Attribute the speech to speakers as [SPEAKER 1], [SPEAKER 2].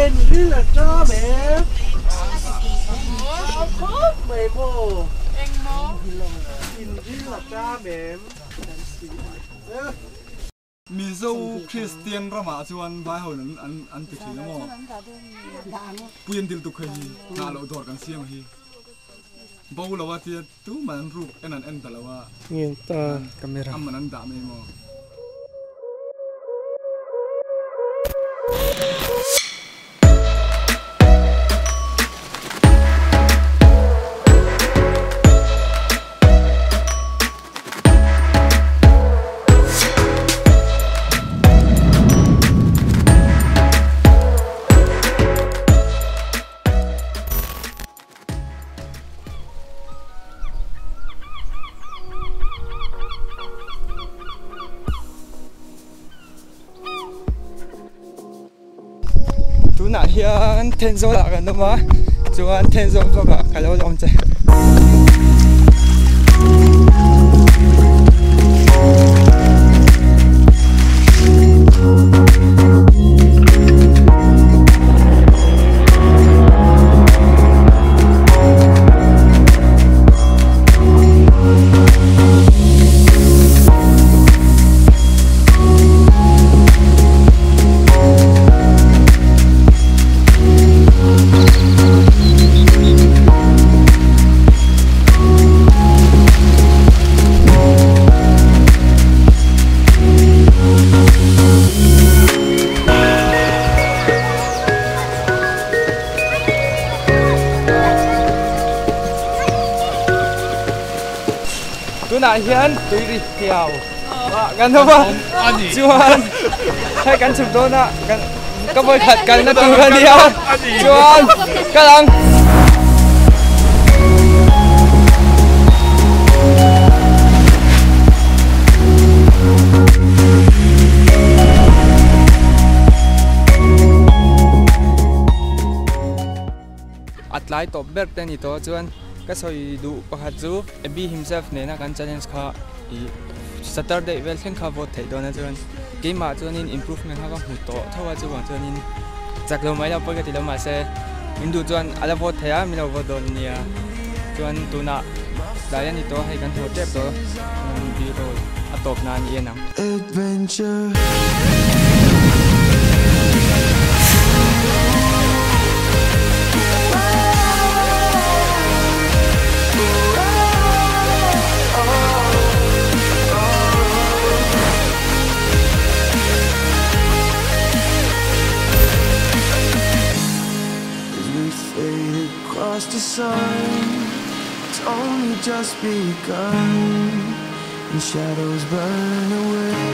[SPEAKER 1] En ril a ṭam em? A khawp mai maw? In ril a ṭam em?
[SPEAKER 2] Mizo Kristian ramah chuan vai ho in an an ti thin a maw? Pui an dil tuk hei hi nghah loh dawr kan siam hi. Bo lo a tia tuman an ruk en an en ta lo a.
[SPEAKER 3] Camera.
[SPEAKER 2] Aman an dah mai maw?
[SPEAKER 3] Tunah hian Thenzawl ah kan awm a chuan Thenzawl vlog ah ka lo la awm che. Tunah hian tui ri hiau ah kan awm a chuan hei kan chhuk dawn a kan ka vawi khat kalna tur a nia chuan kal ang. A tlai tawp ber te a ni tawh chuan ka sawi duh pakhat chu Abby himself nena kan challenge kha ih Saturday vel thleng kha vote theih dawn a chuan keimah chuanin improvement kha ka hmu tawh tho a chuvang chuanin chak lo mai lo pawi ka ti lo mahse min duh chuan a la vote thei a min lo vote dawn nia chuan tunah tlai a ni tawh hei kan haw tep tawh b-roll a tawp nan i en ang.
[SPEAKER 4] Adventure. As we fade across the sun, it's only just begun. And shadows burn away.